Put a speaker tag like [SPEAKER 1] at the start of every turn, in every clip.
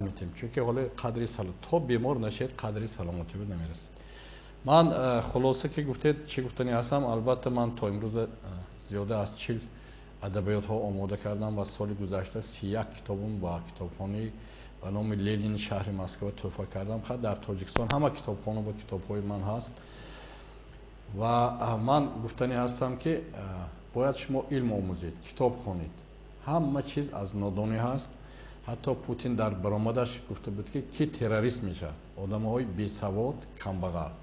[SPEAKER 1] Метем, чунки ҳоло қадри то бемор нашед, қадри саломатӣ намерасед. Ман хулоса ки гуфтед, чӣ гуфтанӣ ҳастам, албатта ман то имрӯз зиёда аз 40 адабиётҳо омода кардам ва соли гузашта 31 китобум ба китобхонаи ба номи Ленини шаҳри Москва тӯҳфа кардам. Дар Тоҷикистон ҳама китобхона бо китобҳои ман ҳаст. Ва ман гуфтанӣ ҳастам, ки бояд шумо илм омӯзед, китоб хонед. Ҳама чиз аз нодонӣ ҳаст. Ҳатто Путин дар баромадаш гуфта буд, ки ки террорист мешавад? Одамоҳои бесавод, камбағал.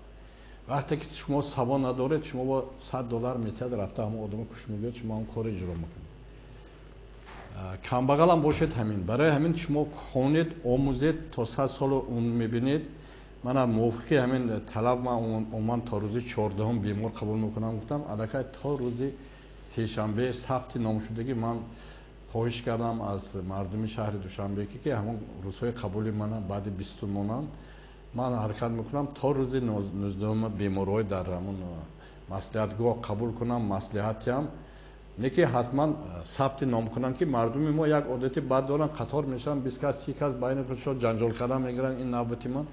[SPEAKER 1] Вақте ки шумо савод надоред, шумо бо $100 метиҳад, рафта ҳамон одамо куш мегӯяд, шумо ҳам кор иҷро мекунед. Камбағалам бошед, ҳамин. Барои ҳамин шумо хонед, омӯзед, то 100 солу умр мебинед. Мана мувофиқи ҳамин талаб ман умуман то рӯзи 14-ум бемор қабул мекунам гуфтам, аллакай то рӯзи сешанбе сабти номшудагӣ. Ман хоҳиш кардам аз мардуми шаҳри Душанбе, ки ҳамон рӯзҳои қабули мана баъди 20 монанд. Ман ҳаракат мекунам то рӯзи 19-ума беморҳои дар ҳамон маслиҳатгоҳ қабул кунам, маслиҳатиам не, ки ҳатман сабти ном кунанд, ки мардуми мо як одати бад доранд, қатор мешаванд, 20 кас, 30 кас, байни худшон ҷанҷол кардан мегиранд, ин навбати ман.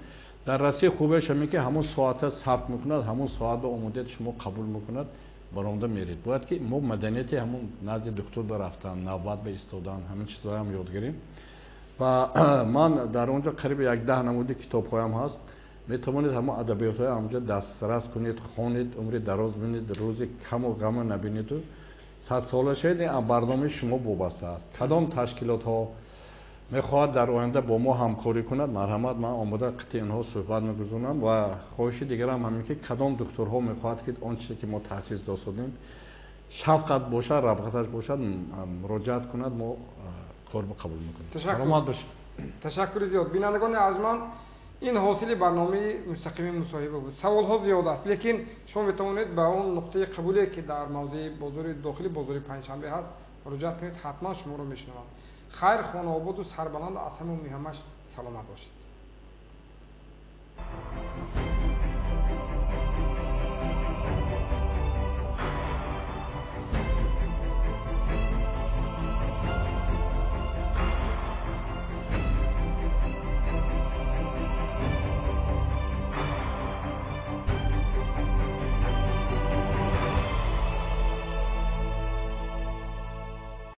[SPEAKER 1] Дар Россия хубеш ҳамин, ки ҳамон соата сабт мекунад, ҳамон соат ба омодият шумо қабул мекунад, баромада меред. Бояд ки мо маданияти ҳамон назди духтур ба рафтан, навбат ба истодан, ҳамин чизҳоям ёд гирем. Ва ман дар он ҷо қариби як 10 намуди китобҳоям ҳаст, метавонед ҳамон адабиётҳои ҳамонҷо дастрас кунед, хонед, умри дароз бинед, рӯзи каму ғама набинеду 100 сола шавед. Ин барномаи шумо вобаста аст. Кадом ташкилотҳо мехоҳад дар оянда бо мо ҳамкорӣ кунад, марҳамат, ман омода қити инҳо суҳбат мегузорам. Ва хоҳиши дигарам ҳамин, ки кадом духтурҳо мехоҳад, ки он чизе ки мо таъсис додем шавқат бошад, рағбаташ бошад, муроҷиат кунад, мо корро қабул мекунем. Саломат бошед.
[SPEAKER 2] Ташаккури зиёд. Бинандагони арҷманд, ин ҳосили барномаи мустақими мусоҳиба буд. Саволҳо зиёд аст, лекин шумо метавонед ба он нуқтаи қабуле, ки дар мавзеи бозори дохили бозори Панҷшанбе ҳаст, муроҷиат кунед, ҳатман шуморо мешунаванд. Хайр, хонаободу сарбаланду аз ҳама муҳимаш саломат бошед.